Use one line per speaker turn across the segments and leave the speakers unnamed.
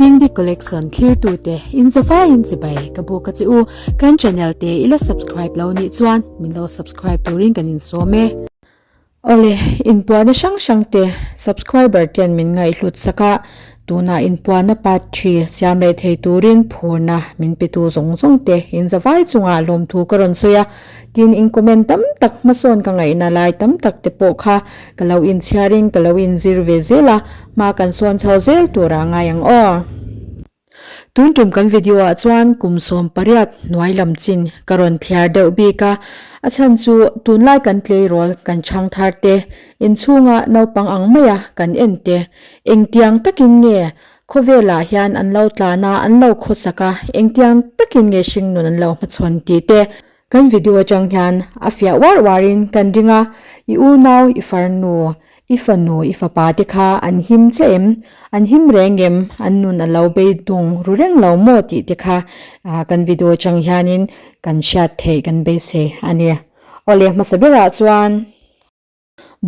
Dingdi Collection thlirtute in zavaiin chibai ka buk a che u. Kan channel te i la subscribe lo nih chuan min lo subscribe turin kan insawm e. Awle, inpuahna hrang hrang te subscriber ten min ngaihhlut sak a, tunah inpuahna part thi siam leh thei turin phurna min pe tu zawng zawng te in zavai chungah lawmthu ka rawn sawi a, tin in comment tam tak hmasawn ka ngaihna lai tam tak te pawh kha ka lo inchhiarin ka lo inzir ve zel a, hma kan sawn chho zel turah ngai ang aw. Tun tum kan video ah chuan kum 18 hnuai lam chin ka rawn thliar deuh bik a, a chhan chu tunlai kan tleirawl kan chhang thar te, inchhunga naupang ang maia kan en te, engtiang takin nge khawvelah hian an lo tlan a, an lo khawsak a, engtiang takin nge hringnun an lo hmachhawn tih te Kan video atang hian a fiah uar uarin kan ring a, i unau, i farnu, i fanu, i fapa te kha an him che em? An him reng em? An nun a lo beidung ru reng lo maw tih te kha kan video atang hianin kan hriat theih kan beisei a ni. Awle hmasa berah chuan.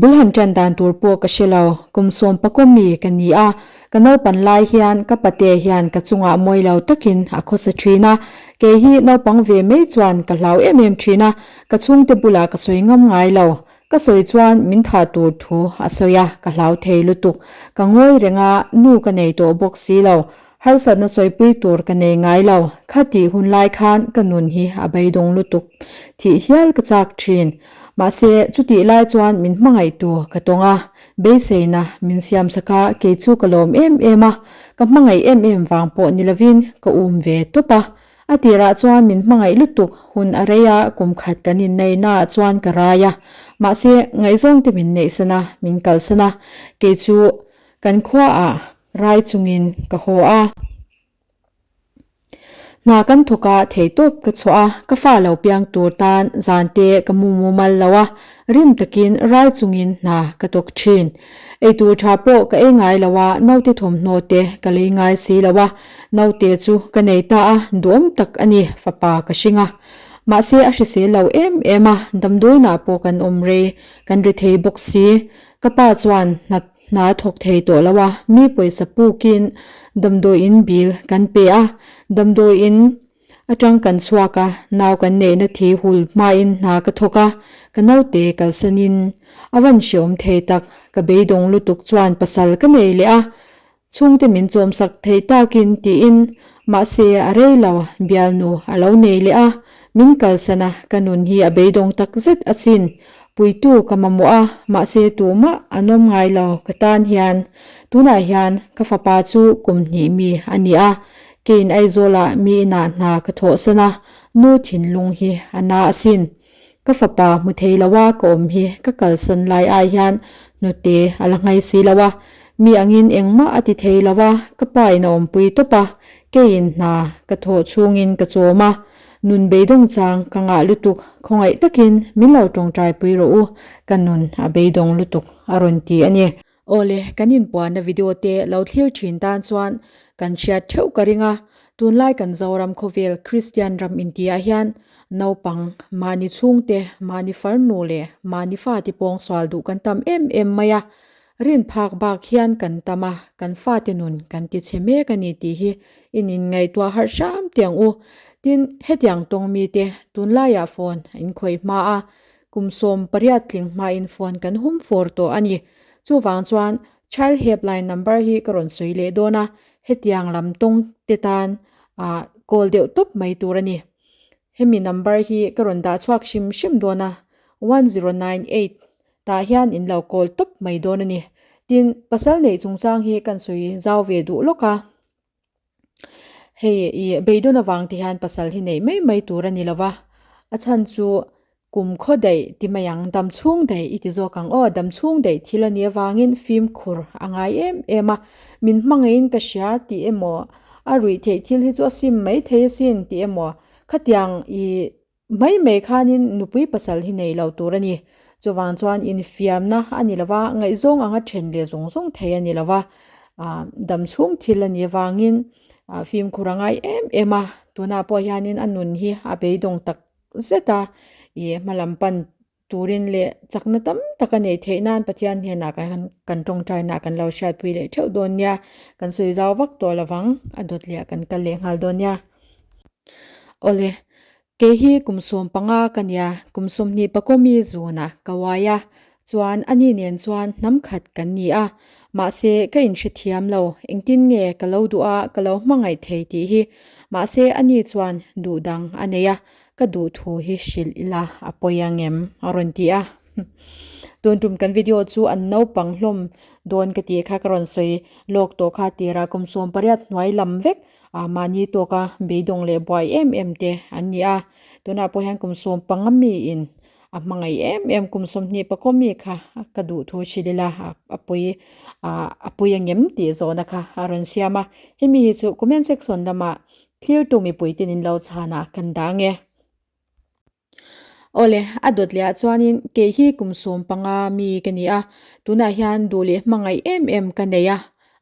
Bul han ṭan dan tur pawh ka hre lo, kum 14 mi ka ni a, ka naupan lai hian ka pate hian ka chungah mawi lo takin a khawsa ṭhin a, kei hi naupang ve mai chuan ka hlau em em ṭhin a, ka chhungte bulah ka sawi ngam ngai lo, ka sawi chuan min thah tur thu a sawi a, ka hlau thei lutuk, ka ngawi reng a, nu ka nei tawh bawk si lo, Harsatna sawipui tur ka nei ngai lo. Kha tih hun lai khan ka nun hi a beidawng lutuk thih hial ka chak thin. Mahse, chutih lai chuan min hmangaihtu ka tawng a, beiseina min siam sak a, kei chu ka lawm em em a, ka hmangaih em em vang pawh ni lovin ka um ve tawp a. A tirah chuan min hmangaih lutuk hun a rei a, kum khat kan inneihnaah chuan ka rai a. Mahse, ngaihzawngte min neihsan a, min kalsan a, kei chu kan khuaah Rai chungin ka haw a. Hna kan thawk a, theitawp ka chhuah a, ka fa lo piang tur tan zan te ka mu mumal lo a, rim takin rai chungin hna ka tawk thin. Eitur tha pawh ka ei ngai lo a, naute thawmhnaw te ka lei ngai si lo a, naute chu ka nei ta a, duhawm tak a ni, fapa ka hring a. Mahse a hrisel lo em em a, damdawiinah pawh kan awm rei, kan ri thei bawk si. Ka pa chuan hna Hna thawk thei tawh lo a, mi pawisa pukin damdawiin bill kan pe a, damdawiin atang kan chhuak a, nau kan neihna thi hul hmain hna ka thawk a, ka naute kalsanin a van hreawm thei tak, ka beidawng lutuk chuan pasal ka nei leh a, chhungte min chawmsak thei takin tiin mahse a rei lo, bialnu a lo nei leh a, min kalsan a, ka nun hi a beidawng takzet asin. Puitu ka mamawh a, mahse tumah an awm ngai lo ka tan hian. Tunah hian ka fapa chu kum hnih mi a ni a, keiin Aizawlah mi inah hna ka thawhsan a, nu thinlung hi a na asin. Ka fapa hmu thei lo a ka awm hi ka kalsan lai ai hian hnute a la nghai si lo a, mi angin engmah a ti thei lo a, ka pa in a awmpui tawp a, keiin hna ka thawh chhungin ka chawm a. Nun beidawng chang ka ngah lutuk, khawngaih takin min lo tawngtai pui rawh u, ka nun a beidawng lutuk a rawn ti a ni. Awle, kan inpuanna video te lo thlir thin tan chuan kan hriat theuh ka ring a, tunlai kan Zoram khawvel Kristian ram intiah hian naupang, mahni chhungte, mahni farnu leh mahni fate pawngsual duh kan tam em em mai a, Rin phak bak hian kan tam a, kan fate nun kan ti chhe mek a ni tih hi in inngaihtuah harh hram teh ang u. Tin, hetiang tawng mite tunlaiah phone a inkhawih hma a, kum 18 tling hmain phone kan hum fawr tawh a ni. Chuvang chuan Child Helpline number hi ka rawn sawi leh dawn a, hetiang lam tawng te tan ah call deuh tawp mai tur a ni. Hemi number hi ka rawn dah chhuak hrim hrim dawn a, 1098 Tah hian in lo kawl tawp mai dawn a ni. Tin, pasal neih chungchang hi kan sawi zau ve duh lawk a. Hei i beidawn avang te hian pasal hi neih mai mai tur a ni lo va. A chhan chu kum khaw daih ti mai ang, dam chhung daih i ti zawk ang aw, dam chhung daih thil a nih avangin fimkhur a ngai em em a. Min hmangaihin ka hria tih emaw, a ruih theih thil hi chu a sim mai thei asin tih emaw, khatiang i Mai mai khanin nupui pasal hi nei lo tur a ni. Chuvang chuan infiamna a ni lo va, ngaihzawng anga then leh zawng zawng thei a ni lo va, dam chhung thil a nih avangin fimkhur a ngai em em a. Tunah pawh hianin a nun hi a beidawng tak zet a, ih hma lam pan. turin leh chakna tam tak a neih theih nan Pathian hnenah kan tawngtaina kan lo hriatpui leh theuh dawn nia. Kan sawi zau vak tawh lovang a dawt leh ah kan kal leh nghal dawn nia. Awle, kei hi kum 15 ka nia, kum 20 pakawmi zunah ka uai a, chuan ani nen chuan hnam khat kan ni a, mahse ka inhrethiam lo, engtin nge ka lo duh a ka lo hmangaih thei tih hi, mahse ani chuan duh dang a nei a, Ka duh thu hi hrilh ila a pawi ang em? A rawn ti a. Tun tum kan video chu an naupang hlawm dawn ka tih kha ka rawn sawi lawk tawh kha tirah kum 18 hnuai lam vek ah mahni tawka beidawng leh buai em em te an ni a. Tunah pawh hian kum 15 miin a hmangaih em em kum 20 mi kha ka duh thu hrilh ila a pawi ah a pawi ang em tih zawhna kha a rawn siam a. Hemi hi chu comment section lamah Thlirtu mipui ten in lo chhan a, kan dah ang e. Awle, a dawt leh ah chuanin kei hi kum 15 mi ka ni a, tunah hian duh leh hmangaih em em ka nei a,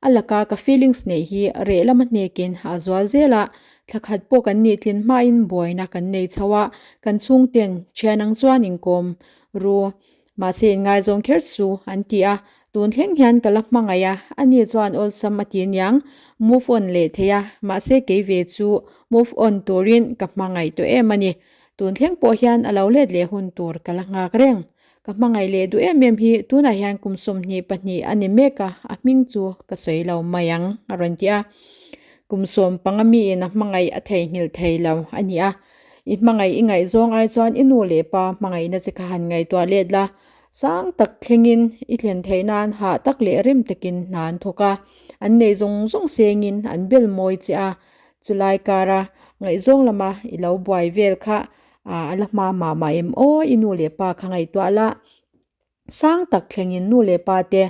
a laka ka feelings neih hi reh lama hnekin a zual zel a, thla khat pawh kan nih tlin hmain buaina kan nei chho a, kan chhungten thian ang chuan inkawm ru. Mahse inngaizawng kher su an ti a, tun thleng hian ka la hmangaih a, ani chuan awlsam a ti aniang, move on leh thei a, mahse kei ve chu move on turin ka hmangaih tawh em a ni. Tun thleng pawh hian a lo let leh hun tur ka la nghak reng. Ka hmangaih leh duh em em hi tunah hian kum 22 a ni mek a, a hming chu ka sawi lo mai ang a rawn ti a. Kum 15 miin a hmangaih a theihnghilh thei lo a ni a. I hmangaih i ngaihzawng ai chuan i nu leh pa hmangaihna che kha han ngaihtuah let la, sang tak thlengin i thlen theih nan hah tak leh rem takin hna an thawk a, an neih zawng zawng sengin an bel mawi che a, chulai kara ngaihzawng lama i lo buai vel kha a la hma mah mah em aw i nu leh pa kha ngaihtuah la. Sang tak thlengin nu leh pa te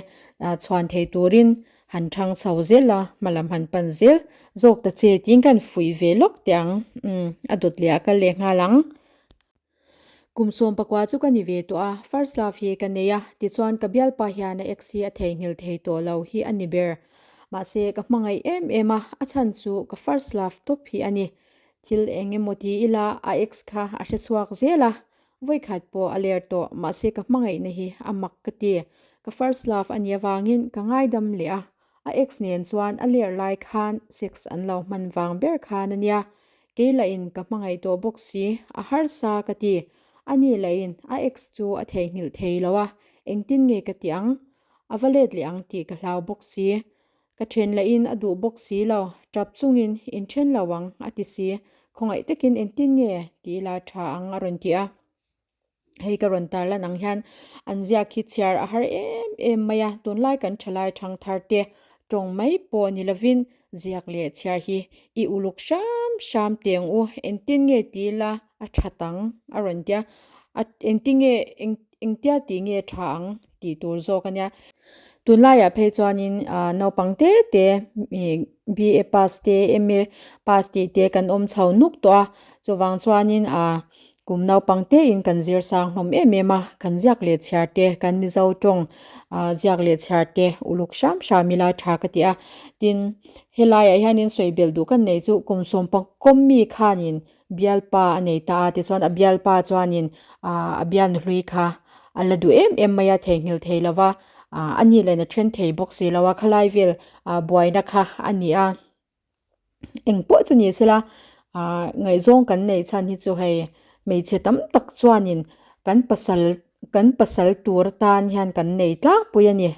chhuan thei turin han thang chho zel a, hmalam han pan zel zawk ta che tiin ka han fuih ve lawk teh ang. Umm a dawt leh ah kal leh nghal ang. Kum 14 chu ka ni ve tawh a, first love hi ka nei a, tichuan ka bialpa hian a ex hi a theihnghilh thei tawh lo hi a ni ber. Mahse ka hmangaih em em a, a chhan chu ka first love tawp hi a ni. Thil eng emaw ti ila a ex kha a hrechhuak zel a, Vawikhat pawh a ler tawh, mahse ka hmangaihna hi a mak ka ti. Ka first love a nih avangin ka ngaidam leh a, a ex nen chuan a ler lai khan sex an lo hman vang ber khan a nia. Kei lahin ka hmangaih tawh bawk si, a harsa ka ti. Ani lahin a ex chu a theihnghilh thei lo a, engtin nge ka tih ang? A va let leh ang tih ka hlau bawk si. Ka then lahin a duh bawk si lo, tap chungin in then lo ang a ti si, khawngaih takin engtin nge tih ila tha ang a rawn ti a. Hei ka rawn tarlan ang hian an ziak hi chhiar a har em em mai a, tunlai kan thalai thang thar te tawng mai pawh ni lovin ziak leh chhiar hi i uluk hram hram teng u, engtin nge tih ila a tha tang a rawn ti a, a engtin nge eng engtia tih nge tha ang tih tur zawk a nia. Tunlaiah phei chuanin ah naupang te te ih BA pass te MA pass tih te kan awm chho nuk tawh a chuvang chuanin ah kum naupang te in kan zir sang hlawm em em a kan ziak leh chhiar te kan mizo tawng ah ziak leh chhiar te uluk hram hram ila tha ka ti a tin helaiah hianin sawi belh duh kan nei chu kum 10 mi khanin bialpa a nei ta a tichuan a bialpa chuanin ah a bialnu hlui kha a la duh em em mai a theihnghilh thei lo va ah a ni leh na then thei bawk si lo a khalai vel ah buaina kha a ni a engpawh chu ni sela ah ngaihzawng kan neih chhan hi chu hei hmeichhe tam tak chuanin kan pasal kan pasal tur atan hian kan nei tlangpui a ni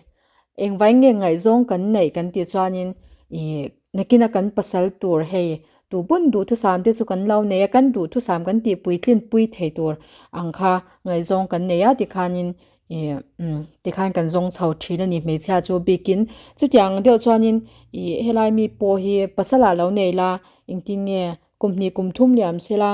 engvai nge ngaihzawng kan neih kan tih chuanin ih Nakina kan pasal tur hei tu pawn duhthusam te chu kan lo nei a, kan duhthusam kan tih puitlin pui thei tur ang kha ngaihzawng kan nei a tikhanin ih umm tikhan kan zawng chho thin a ni hmeichhia chu bikin chutiang deuh chuanin ih helai mi pawh hi pasal ah lo nei la engtin nge kum hnih kum thum liam sela.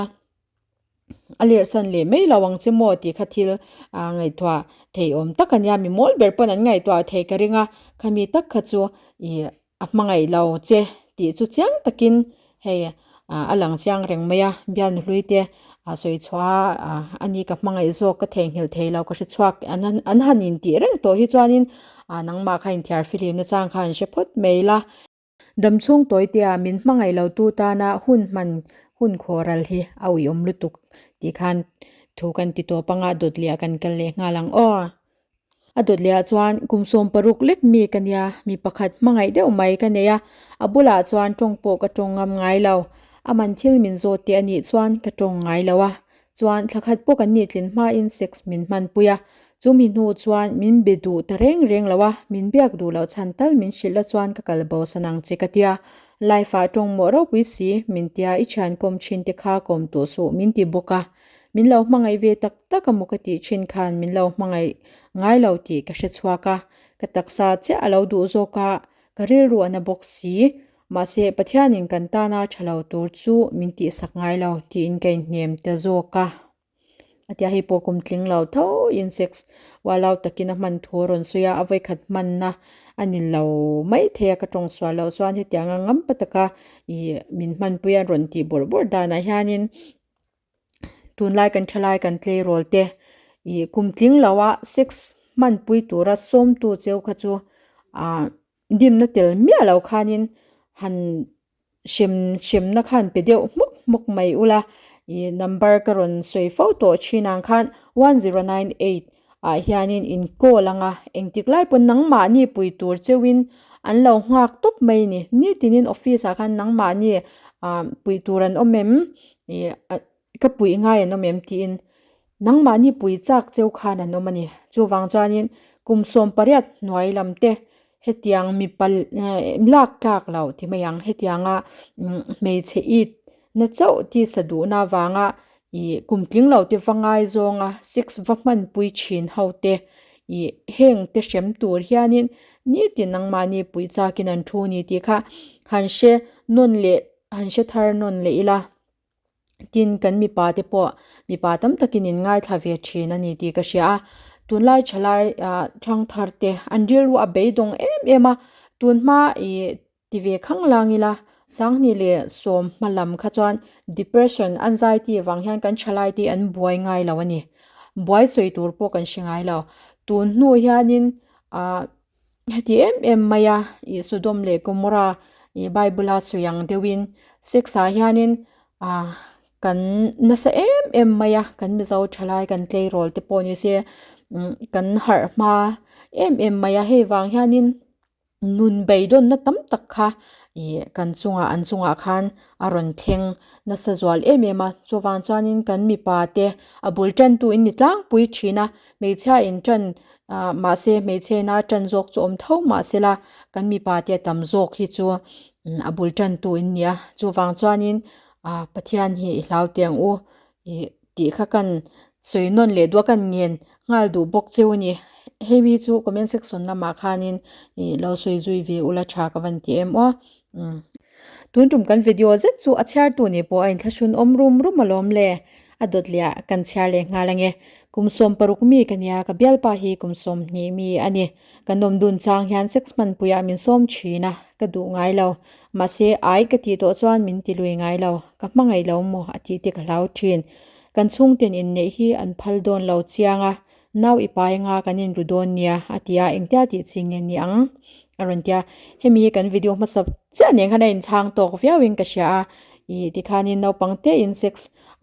A lerhsan leh mai lo ang che maw tih kha thil ah ngaihtuah thei awm tak a nia mi mawl ber pawn an ngaihtuah thei ka ring a khami tak kha chu ih a hmangaih lo che tih chu chiang takin hei ah a lang chiang reng mai a bialnu hlui te a sawi chhuah a ah ani ka hmangaih zawk ka theihnghilh thei lo ka hre chhuak an han an han intih reng tawh hi chuanin ah nangmah kha inthiar fihlim na chang kha an hre phawt mai la. Damchhung tawitea min hmangaih lo tu tana hun hman hun khawral hi a uiawm lutuk tih khan Thu kan ti tawp anga dawt leh ah kan kal leh nghal ang aw. A dawt leh ah chuan kum 16 lek mi ka nia, mi pakhat hmangaih deuh mai ka nei a, a bulah chuan tawng pawh ka tawng ngam ngai lo. A man thil min zawt teh a nih chuan ka tawng ngai lo a, chuan thla khat pawh kan nih tlin hmain sex min hmanpui a, chumi hnu chuan min be duh ta reng reng lo a, min biak duh loh chhan tal min hrilh la chuan ka kal bo san ang che ka tia, life ah tawng mawh ropui si min tia i thian kawm thin te kha kawm tawh suh min ti bawk a, min lo hmangaih ve tak tak a maw ka tih thin khan min lo hmangaih ngai lo tih ka hre chhuak a, ka taksa chiah a lo duh zawk a, ka rilru a na bawk si. Mahse, Pathianin kan tana tha lo tur chu min tihsak ngai lo tiin ka inhnem ta zawk a. A tia hei pawh kum tling lo tho in sex ualau takin a hman thu a rawn sawi a, a vawikhat hmanna a ni lo mai thei a ka tawng sual loh chuan hetianga ngampa taka ih min hmanpui a rawn tih bawrh bawrh danah hianin tunlai kan thalai kan tleirawl te ih kum tling lo a sex hmanpui tura sawmtu cheu kha chu ah. Dimna tel miah lo khanin han hrem hremna khan pe deuh hmuk hmuk mai ula ih number ka rawn sawi fo tawh thin ang khan 1098 ah hianin in call anga engtik lai pawn nangmahni pui tur cheuhin an lo nghak tawp mai a ni nitinin office ah khan nangmahni ah pui tur an awm em ih ka puih ngai an awm em tiin nangmahni pui chak cheu khan an awm a ni. Chuvang chuanin kum 18 hnuai lam te hetiang mipa lak tlak loh ti mai ang hetianga hmeichhe it na chauh tisa duhna avanga ih kum tling lo te va ngai zawnga sex va hmanpui thin ho te ih heng te hrem tur hianin nitin nangmahni pui chakin an thu a ni tih kha han hre nawn leh han hre thar nawn leh ila. Tin, kan mipa te pawh mipa tam takin in ngaithla ve thin a ni tih ka hria a, tunlai thalai ah thangthar te an rilru a beidawng em em a, tunhma ih ti ve khang lang ila sanghnih leh sawm hma lam kha chuan depression anxiety vang hian kan thalai te an buai ngai lo a ni, buai sawi tur pawh kan hre ngai lo, tun hnu hianin ah. Heti em em mai a, ih Sodom leh Gomorrah ih Bible a sawi ang deuhin sex ah hianin ah kan nasa em em mai a, kan Mizo thalai kan tleirawl te pawh ni se kan harh hma em em mai a, hei vang hianin nun beidawnna tam tak kha ih kan chungah an chungah khan a rawn thleng nasa zual em em a, chuvang chuanin kan mipa te a bul tantu in ni tlangpui thin a, hmeichhia in tan ah mahse hmeichhe ina tan zawk chu awm tho mahsela kan mipa te a tam zawk hi chu a bul tantu in nia chuvang chuanin ah Pathian hi i hlau teh ang u ih tih kha kan sawi nawn leh duh a kan ngen nghal duh bawk cheu a ni hei mi chu comment section lamah khanin ih lo sawi zui ve ula tha ka van ti em aw. Tun tum kan video zet chu a chhiartu nih pawh a inthlahrun awm rum rum alawm le. A dawt leh ah kan chhiar leh nghal ange. Kum 16 mi ka nia, ka bialpa hi kum 20 mi a ni. Kan awm dun chang hian sex hmanpuiah min sawm thin a, ka duh ngai lo. Mahse ai ka tih tawh chuan min ti lui ngai lo, ka hmangaih lo maw a tih te ka hlau thin. Kan chhungten inneih hi an phal dawn lo chiang a, Nau i pai anga kan inru dawn nia a ti a, engtia tih chi nge ni ang? A rawn ti a, hemi hi kan video hmasa chiah nen khan a inchhang tawk viauin ka hria a, ih tikhanin naupang tein sex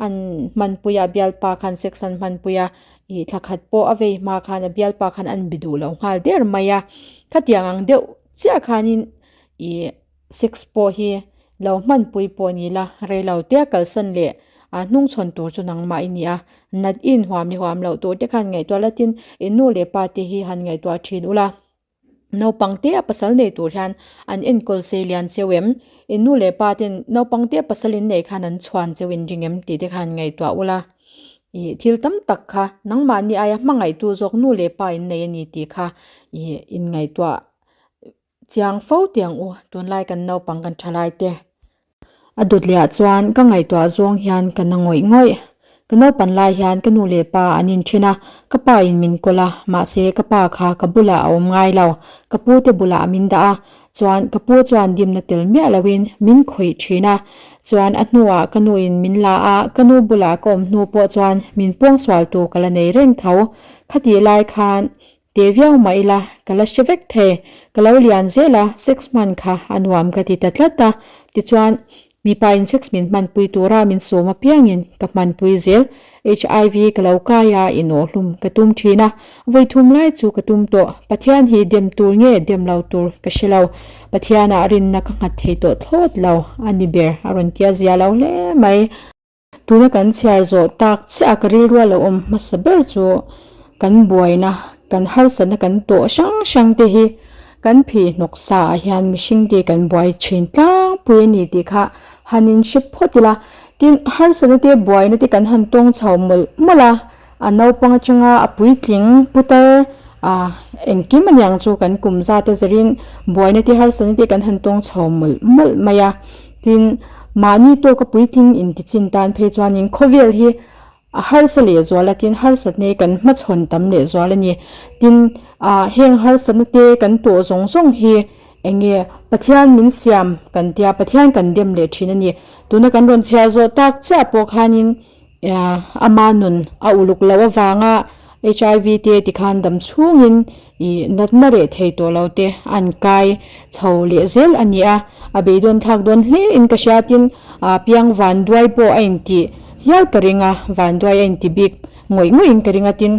an hmanpui a, bialpa khan sex an hmanpui a, ih thla khat pawh a vei hma khan a bialpa khan an bi duh lo nghal der mai a, khatiang ang deuh chiah khanin ih. Sex pawh hi lo hmanpui pawh ni la, rei lo tea kalsan leh a hnungchhawn tur chu nangmah i ni a, nat i inhuam i huam loh tur te khan ngaihtuah la tin i nu leh pa te hi han ngaihtuah thin ula. Naupang te a pasal nei tur hian an enkawl sei lian cheu em? I nu leh pa ten naupang te a pasal in nei khan an chhuan cheu in ring em tih te khan ngaihtuah ula. Ih thil tam tak kha nangmahni aia hmangaihtu zawk nu leh pa in nei a ni tih kha ih inngaihtuah Chiang fo teh ang u, tunlai kan naupang kan tha lai te. A dawt leh ah chuan ka ngaihtuah zawng hian ka na ngawih ngawih. Ka naupan lai hian ka nu leh pa an inthen a, ka pa in min kawl a, mahse ka pa kha ka bulah a awm ngai lo, ka pu te bulah min dah a, chuan ka pu chuan dimna tel miah loin min khawih thin a, chuan a hnuah ka nu in min la a, ka nu bulah ka awm hnu pawh chuan min puangsual tu ka la nei reng tho, khatih lai khan Teh viau mah ila, ka la hre vek thei. Ka lo lian zel a, sex hman kha a nuam ka ti ta tlat a. Tichuan, Mipa in sex min hmanpui tura min sawm apiangin ka hmanpui zel. HIV ka lo kai a, inawhhlum ka tum thin a. Vawi thum lai chu ka tum tawh. Pathian hi dem tur nge dem lo tur ka hre lo. Pathianah rinna ka nghat thei tawh thlawt lo a ni ber a rawn tia zia lo hle mai. Tuna kan chhiar zawh tak chiah a ka rilru a lo awm hmasa ber chu kan buaina, kan harsatna kan tawh hrang hrang te hi kan phih hnawk sa ah hian mihring te kan buai thin tlangpui a ni tih kha han in hre phawt ila. Tin, harsatna te buaina te kan han tawng chho mawlh mawlh a. A naupang atanga a puitling putar ah engkim a niang chu kan kum zat a zirin buaina te harsatna te kan han tawng chho mawlh mawlh mai a. Tin, mahni tawka puitling intichin tan phei chuanin khawvel hi a harsa leh zual a, tin harsatna hi kan hmachhawn tam leh zual a ni. Tin, ah heng harsatna te kan tawh zawng zawng hi eng nge Pathian min siam kan tia Pathian kan dem leh thin a ni. Tuna kan rawn chhiar zawh tak chiah pawh khanin Ama nun a uluk loh avanga HIV te tikhan dam chhungin ih natna reh thei tawh lo te an kai chho leh zel a ni a, a beidawn thlak dawn hle in ka hria tin piang vanduai pawh a intih hial ka ring a, vanduai a inti bik ngawih ngawih in ka ring a tin.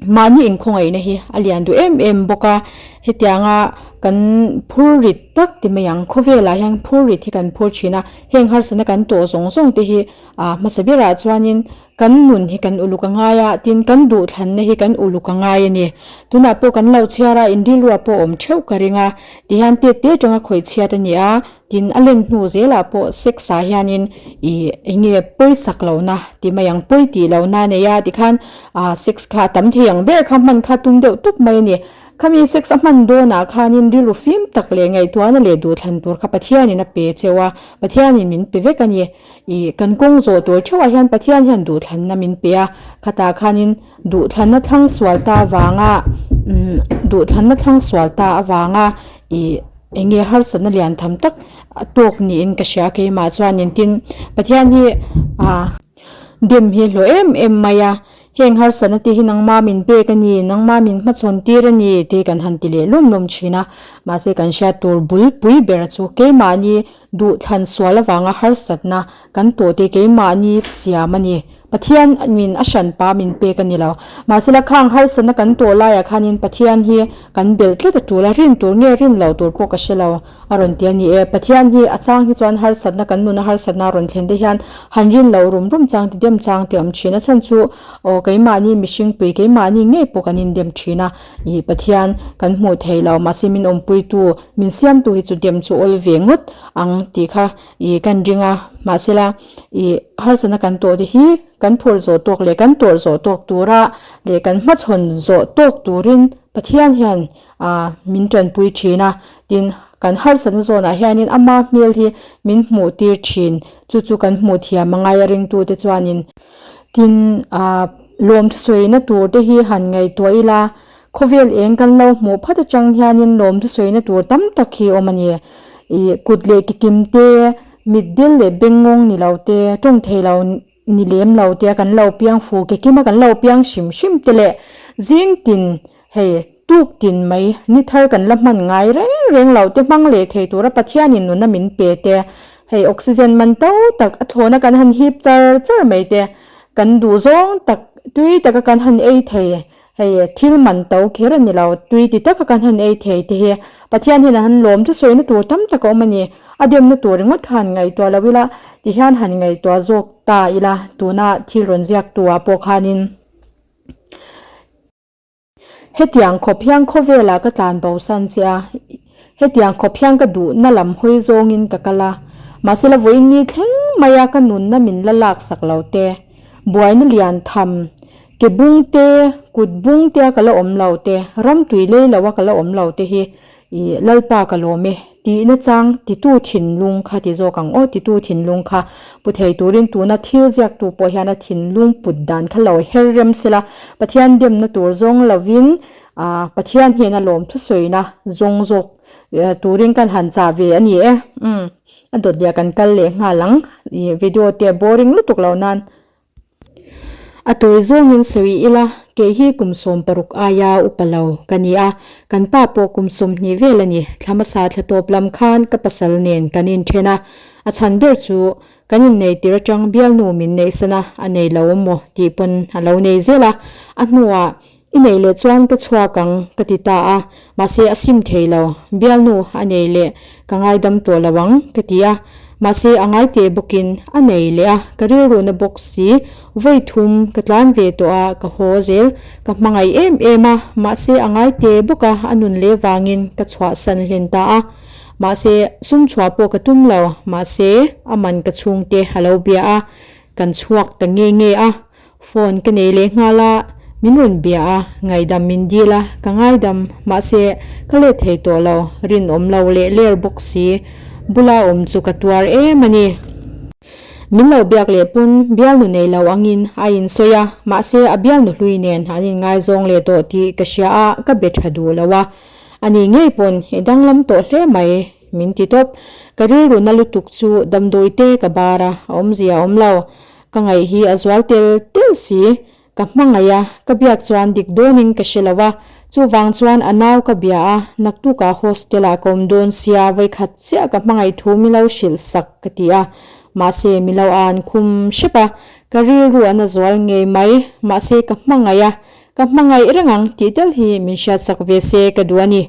Mahni inkhawngaihna hi a lian duh em em bawk a, hetianga kan phur rit tak ti mai ang, khawvelah hian phur rit hi kan phur thin a, heng harsatna kan tawh zawng zawng te hi ah hmasa berah chuanin kan nun hi kan uluk a ngai a, tin kan duhthlanna hi kan uluk a ngai a ni. Tunah pawh kan lo chhiar a, inrilruah pawh awm theuh ka ring a, tihian tet te atanga khawih chhiat a ni a. Tin, a len hnu zelah pawh sex ah hianin ih eng nge pawisak lohna tih mai ang, pawi tih lohna a nei a tikhan ah sex kha a tam thei ang ber kha hman kha tum deuh tup mai a ni. Khami sex a hman dawnah khanin rilru fim tak leh ngaihtuahna leh duhthlan tur kha Pathianin a pe cheu a, Pathianin min pe vek a ni. Ih kan kawng zawh tur theuhah hian Pathian hian duhthlanna min pe a, khatah khanin duhthlanna thlang sual ta avanga umm duhthlanna thlang sual ta avanga ih Eng nge harsatna lian tham tak a tawk niin ka hria keimah chuanin tin Pathian hi ah dem hi hlawh em em mai a, heng harsatna te hi nangma min pek a ni, nangma min hmachhawn tir a ni tih kan han ti leh lawm lawm thin a, mahse kan hriat tur bulpui ber chu keimahni duhthlan sual avanga harsatna kan tawh te keimahni siam a ni. Pathian min a hranpa min pek a ni lo. Mahsela khang harsatna kan tawh laiah khanin Pathian hi kan belh tlat a tul a, rin tur nge rin loh tur pawh ka hre lo a rawn ti a ni e. Pathian hi a chang hi chuan harsatna kan nuna harsatna a rawn thlen te hian han rin loh rum rum chang te dem chang te awm thin. A chhan chu aw keimahni mihring pui keimahni ngei pawh kan indem thin a, ih Pathian kan hmuh thei lo mahse min awmpuitu min siamtu hi chu dem chu awl ve ngawt ang tih kha Ih kan ring a, mahsela ih harsatna kan tawh te hi kan phur zawh tawk leh kan tawrh zawh tawk tura leh kan hmachhawn zawh tawk turin Pathian hian ah min tanpui thin a, tin kan harsatna zawnah hianin ama hmel hi min hmuh tir thin, chu chu kan hmuh thiam a ngai a ringtute chuanin. Tin ah lawmthusawina tur te hi han ngaihtuah ila Khawvel eng kan lo hmuh phat atang hianin lawmthu sawina tur tam tak hi awm a ni. Ih kut leh kikim te, mitdil leh bengngawng ni lo te, tawng thei lo ni lem lo te a kan lo piang fu kikim a kan lo piang hrim hrim te leh zing tin hei tuk tin mai ni thar kan la hman ngai reng reng lo te hmang leh thei tura Pathianin nuna min pe te, hei oxygen man to tak a thlawna kan han hip char char mai te, kan duh zawng tak tui taka kan han ei thei Hei thil man to kher a ni lo, tui ti taka kan han ei thei te hi Pathian hian a han lawm chu sawina tur tam tak a awm a ni. A demna tur ringawt kha han ngaihtuah lo ila, ti hian han ngaihtuah zawk ta ila tuna thil rawn ziak tu ah pawh khanin hetiang khawp hian khawvelah ka tlan bo san che a, Hetiang khawp hian ka duhna lam hawi zawngin ka kal a, mahsela vawiin ni thleng maia ka nunna min la laksak lo te, buaina lian tham, ke bung te, kut bung tea ka la awm lo te, ram tui lei loa ka la awm lo te hi ih Lalpa ka lawm e tihna chang titu thinlung kha ti zawk ang aw, titu thinlung kha pu thei turin tuna thil ziaktu pawh hian a thinlung put dan kha lo her rem sela, Pathian demna tur zawng lovin Aaa Pathian hian a lawm thusawina zawng zawk turin kan han chah ve a ni e. Umm a dawt leh kan kal leh nghal ang ih video te a boring lutuk lo nan. A tawi zawngin sawi ila. Kei hi kum 16 aia upa lo ka ni a, kan pa pawh kum 20 vel a ni. Thla hmasa thla tawp lam khan ka pasal nen kan inthen a, a chhan ber chu kan innei tir atang bialnu min neihsan a, a nei lo maw tih pawn a lo nei zel a, a hnuah I neih leh chuan ka chhuak ang ka ti ta a, mahse a sim thei lo, bialnu a nei leh ka ngaidam tawh lo ang ka ti a, mahse a ngai teh bawkin a nei leh a, ka rilruhna bawk si, vawi thum ka tlan ve tawh a, ka haw zel, ka hmangaih em em a, mahse a ngai teh bawk a, a nun leh vangin ka chhuahsan hlen ta a, mahse sum chhuah pawh ka tum lo, mahse a man ka chhungte a lo bia a, kan chhuak ta nge nge a. Phone ka nei leh nghal a, min rawn bia a, ngaidam min dil a, ka ngaidam, mahse ka let thei tawh lo, rinawm lo leh ler bawk si, bula awm chu ka tuar em a ni. Min lo biak leh pawn bialnu nei lo angin a insawi a, mahse a bialnu hlui nen an inngaizawng leh tawh tih ka hria a, ka be tha duh lo a, ani ngei pawn i danglam tawh hle mai min ti tawp. Ka rilru na lutuk chu damdawi te ka bar a, a awmzia a awm lo. Ka ngaih hi a zual tel tel si, ka hmangaih a, ka biak chuan dik dawnin ka hre lo a, chuvang chuan a nau ka bia a, naktukah hostel ah ka awm dawn sia vawikhat chiah ka hmangaih thu mi lo hrilh sak ka ti a, mahse mi lo an khum hrep a, ka rilru an a zual ngei mai, mahse ka hmangaih a, ka hmangaih reng ang tih tel hi min hriat sak ve se ka duh a ni,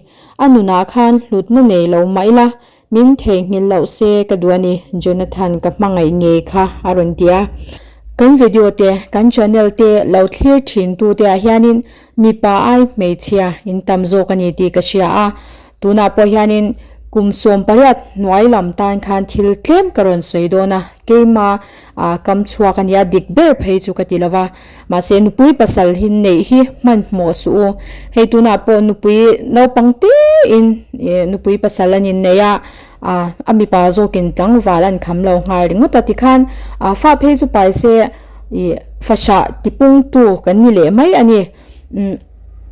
a nunah khan hlutna nei lo mah ila Min theihnghilh loh se ka duh a ni, Jonathan ka hmangaih ngei kha a rawn ti a. Kan video te, kan channel te lo thlir thin tu te ah hianin mipa ai hmeichhia in tam zawk a ni tih ka hria a. Tunah pawh hianin kum 18 hnuai lam tan khan thil tlem ka rawn sawi dawn a, keima kam chhuak a nia dik ber phei chu ka ti lo va. Mahse nupui pasal hi neih hi hmanhmawh suh u. Hei tunah pawh nupui naupang tein nupui pasal an innei a, a mipa zawkin tlangval an kham lo nghal ringawt a tikhan fa phei chu pai se ih fahrah tipungtu kan ni leh mai a ni.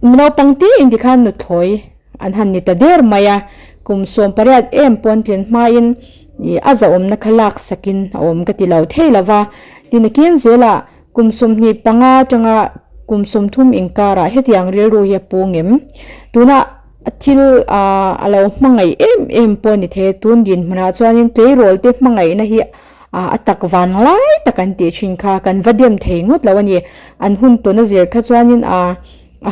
Naupang tein tikhan nuthlawi an han ni ta der mai a, kum 18 em pawn tlin hmain ih a zahawmna kha lak sakin a awm ka ti lo thei lo va. Tinakin zelah Kum 25 atanga kum 30 inkarah hetiang rilru hi a pu ngem? Tuna thil a lo hmangaih em em pawh a ni thei a, tun dinhmunah chuanin tleirawl te hmangaihna hi a tak van lai tak an tih thin kha kan va dem thei ngawt lo a ni. An hun tawn a zir kha chuanin a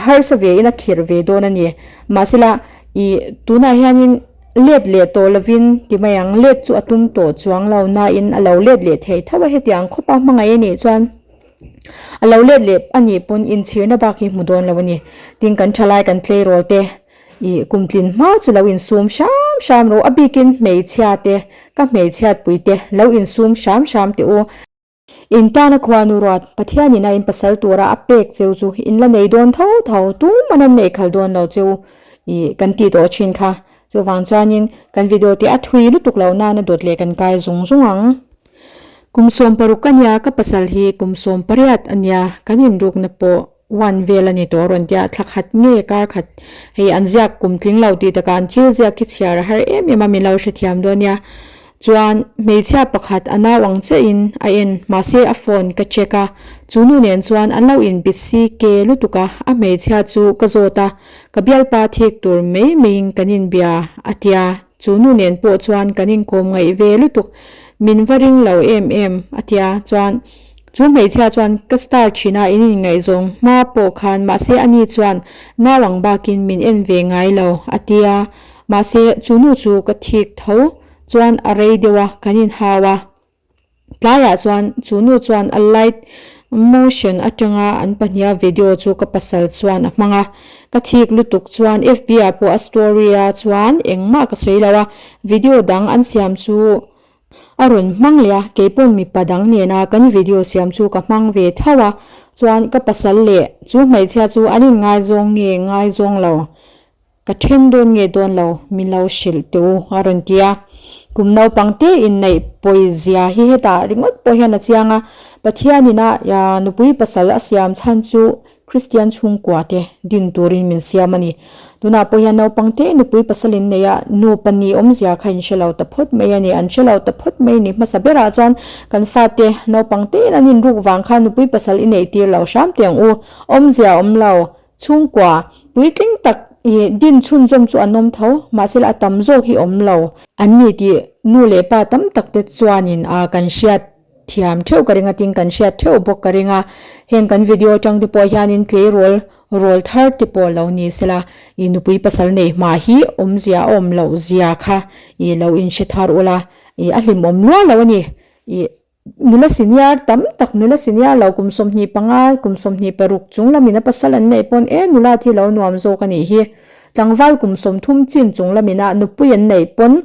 harsa ve in a khirh ve dawn a ni. Mahsela ih tunah hianin. Let leh tawh lovin ti mai ang, let chu a tum tawh chuang lo nain a lo let leh thei tho a, hetiang khawpa hmangaih a nih chuan a lo let leh a nih pawn inchhirna bak hi hmu dawn lo a ni. Tin kan thalai kan tleirawl te ih kum tlin hma chu lo insum hram hram rawh, a bikin hmeichhia te ka hmeichhiatpui te lo insum hram hram teh u. In tana khuanu ruat, Pathianin a in pasal tura a pek cheu chu in la nei dawn tho tho, tuman an neih khalh dawn lo cheu ih kan tih tawh thin kha. Chuvang chuanin kan video te a thui lutuk lo nana dawt leh kan kai zung zung ang. Kum 16 a nia, ka pasal hi kum 18 a nia, kan inrukna pawh One vel a ni tawh a rawn tia, thla khat nge kar khat hei an ziak kum tling lo tih takah an thil ziak khi chhiar a har em em a min lo hrethiam dawn nia. Chuan hmeichhia pakhat a nau ang chiahin a en mahse a phone ka check a, chu nu nen chuan an lo in bit si ke lutuk a, a hmeichhia chu ka zawt a, ka bialpa thik tur mai maiin kan inbia a tia, chu nu nen pawh chuan kan inkawm ngaih ve lutuk, min va ring lo em em a tia chuan Chu hmeichhia chuan ka star thin a, in inngaihzawng hma pawh khan mahse ani chuan nau ang bakin min en ve ngai lo a ti a, mahse chu nu chu ka thik tho chuan a rei deuh a, kan inhau a. Tlaiah chuan chu nu chuan a light motion atanga an pahniha video chu ka pasal chuan a hmang a, ka thik lutuk chuan FB ah pawh a story a chuan engmah ka sawi lo a, video dang an siam chu A rawn hmang leh a, keipawn mipa dang nena kan video siam chu ka hmang ve tho a, chuan ka pasal leh chu hmeichhia chu an inngaizawng nge ngaizawng lo, ka then dawn nge dawn lo min lo hrilh teh u a rawn ti a. Kum naupang te inneih pawi zia hi hetah ringawt pawh hian a chiang a, Pathianin a nupui pasal a siam chhan chu Kristian chhungkua te din turin min siam a ni. Tunah pawh hian naupang te nupui pasal in nei a, nupa ni awmzia kha in hre lo ta phawt mai a ni. An hre lo ta phawt mai a ni. Hmasa berah chuan kan fate naupang tein an inruk vang khan nupui pasal i neih tir lo hram teh ang u. Awmzia a awm lo. Chhungkua puitling tak ih din chhunzawm chu an awm tho, mahse a tam zawk hi awm lo. An ni tih nu leh pa tam tak te chuanin a kan hriat thiam theuh ka ring a, tin kan hriat theuh bawk ka ring a. Heng kan video atang te pawh hianin tleirawl rawl thar te pawh lo ni sela, ih nupui pasal neih hma hi awmzia a awm loh zia kha ih lo inhre thar ula, ih a hlimawm luah lo a ni. Ih Nula senior tam tak, nula senior lo kum 25, kum 26 chung lamin a pasal an neih pawn e nula thi lo nuam zawk a nih hi. Tlangval kum 30 chin chung lamin a nupui an neih pawn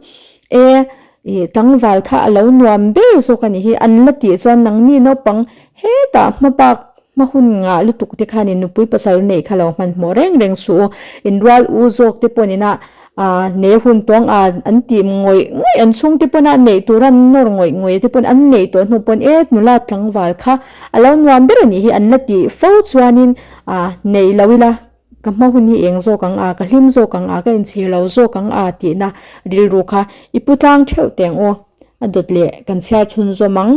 e ih tlangval kha a lo nuam ber zawk a nih hi. An la tih chuan nangni naupang hetah hma bak Hma hun ngah lutuk te khanin nupui pasal neih kha lo hmanhmawh reng reng suh u. Inrual u zawk te pawhin ina nei hun tawng a an tih ngawih ngawih an chhung te pawn a neih tur an nawr ngawih ngawih te pawn an neih tawh hnu pawn e nula tlangval kha a lo nuam ber a nih hi an la tih fo chuanin neih lo ila ka hma hun hi eng zawk ang a ka hlim zawk ang a ka inchhir lo zawk ang a tihna rilru kha i pu tlang theuh teng u a dawt leh kan chhiar chhunzawm ang.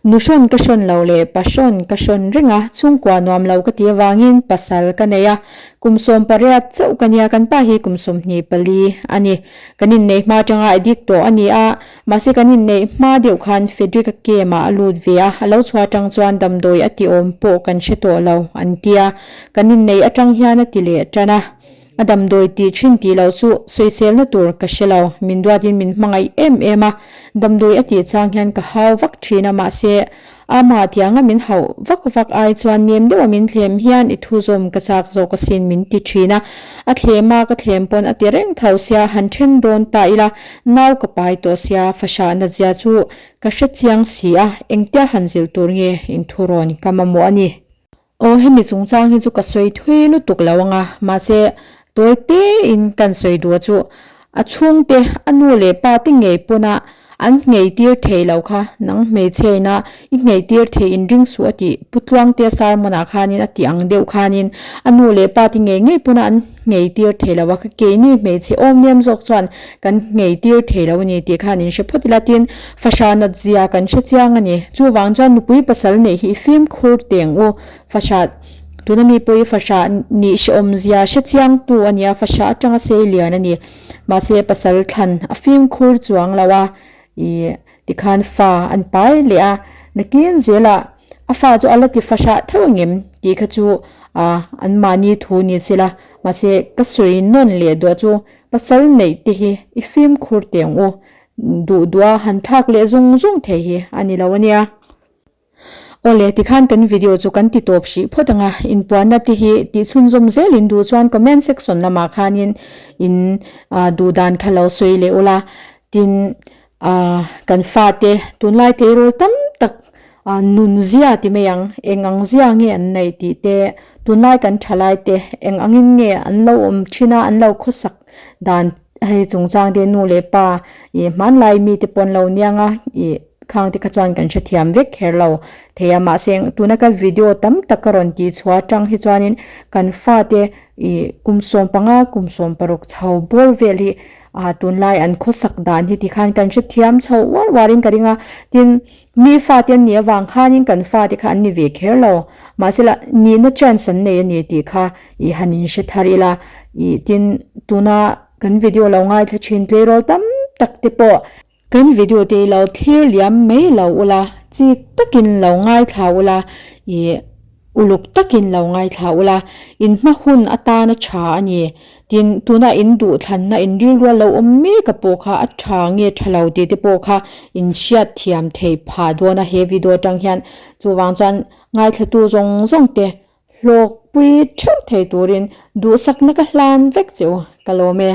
Nu hrawn ka hrawn lo leh pa hrawn ka hrawn reng a, chhungkua nuam lo ka tih avangin pasal ka nei a, kum 18 chauh ka nia, kan pa hi kum 24 a ni. Kan inneih hma atanga addict tawh a ni a, mahse kan inneih hma deuh khan Frederick-a camp ah a lut ve a, a lo chhuah atang chuan damdawi a tih awm pawh kan hre tawh lo an tia, kan inneih atang hian a ti leh tan a. A damdawi tih thin tih loh chu sawiselna tur ka hre lo, min duatin min hmangaih em em a, damdawi a tih chang hian ka hau vak thin a, mahse amah tianga min hauh vak vak ai chuan nem deuha min thlem hian i thu zawm ka chak zawk asin min ti thin a, a thlem a ka thlem pawn a ti reng tho sia, han then dawn ta ila nau ka pai tawh sia, fahrah natzia chu ka hre chiang si a, engtia han zilh tur nge inthurawn ka mamawh a ni. Aw hemi chungchang hi chu ka sawi thui lutuk lo ang a, mahse tawi tein kan sawi duh chu a chhungte a nu leh pa te ngei pawna an nghei tir thei lo kha nang hmeichhia ina i nghei tir thei in ring suh a tih Pu Tluangtea sermon ah khanin a tih ang deuh khanin a nu leh pa te ngei ngei pawna an nghei tir thei lo a kha keini hmeichhe awm nem zawk chuan kan nghei tir thei lo a ni tih khan in hre phawt ila tin Fahrah nat zia kan hre chiang a ni. Chuvang chuan nupui pasal neih hi i fimkhur teng u. Fahrah, tuna mi pawh hi fahrah nih hrehawm zia hre chiang tu a nia, fahrah atanga sei lian a ni. Mahse pasal thlan a fimkhur chuang lo a, ih tikhan fa an pai leh a, nakin zelah a fa chu a la ti fahrah theuh angem tih kha chu ah anmahni thu ni sela. Mahse ka sawi nawn leh duah chu pasal neih te hi i fimkhur teng u. Duh duh a han thlak leh zung zung thei hi a ni lo a nia. Awle, tikhan kan video chu kan ti tawp hrih phawt ang a, inpuanna te hi tih chhunzawm zel in duh chuan comment section lamah khanin in duh dan kha lo sawi leh ula, tin kan fate tunlai tleirawl tam tak nunzia ti mai ang, eng ang zia nge an neih tih te, tunlai kan thalai te eng angin nge an lo awm thin a, an lo khawsak dan hei chungchang te nu leh pa ih hmanlai mite pawh an lo niang a ih khang te kha chuan kan hrethiam vek kher lo thei a mahse tuna ka video tam tak ka rawn tih chhuah atang hi chuanin kan fate ih kum 15 kum 16 chho bawr vel hi ah tunlai an khawsak dan hi tikhan kan hrethiam chho uar uar in ka ring a tin mi fate an nih avang khanin kan fate kha an ni ve kher lo mahse lah nihna chance an nei a ni tih kha ih han in hre thar ila ih tin tuna kan video lo ngaithla thin tleirawl tam tak te pawh kan video te hi lo thlir liam mai lo ula chik takin lo ngaithla ula ih uluk takin lo ngaithla ula in hma hun atana tha a ni tin tuna in duh thlanna in rilrual lo awm mek a pawh kha a tha nge tha lo tih te pawh kha in hriat thiam thei phah dawn a he video atang hian chuvang chuan ngaithlatu zawng zawng te Hlawkpui theuh thei turin duhsakna ka hlan vek che u, ka lawm e.